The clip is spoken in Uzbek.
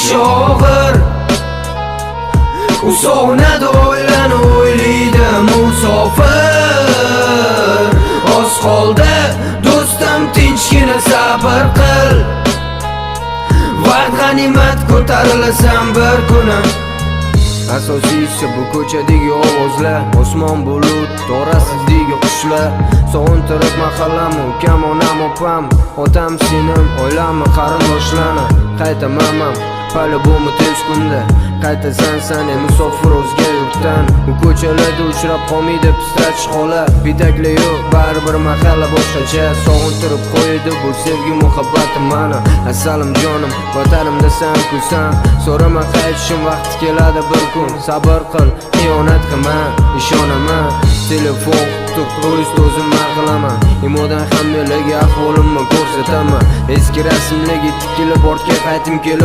ishi og'ir. U sog'inadi oilani, o'ylaydi musofir. Oz qoldi, do'stim, tinchgina sabr qil. Vaqt g'animat, ko'tarilasan bir kuni. Asosiysi bu ko'chadagi ovozlar, osmon bulut, orasidagi qushlar. Sog'intirib mahallamni, ukam, onam, opam, otam, singlim, oilamni, qarindoshlarni. Qaytaman man по-любому tez kunda. Qaytasan san, ey musofir, o'zga yurtdan. U ko'chalarda uchrab qolmaydi пистач xola. Pitakli yo'q, baribir mahalla boshqacha. Sog'intirib qo'ydi bu sevgi muhabbatim mani. Asalim, jonim, vatanimdasan ku san. So'rama qaytishim, vaqti keladi bir kun. Sabr qil, xiyonat qilma, ishonaman. Telefon qilib tur, o'zim man qilaman. Imodan hammalarga ahvolimni ko'rsataman. Eski rasmlarga tikilib ortga qaytib kelib.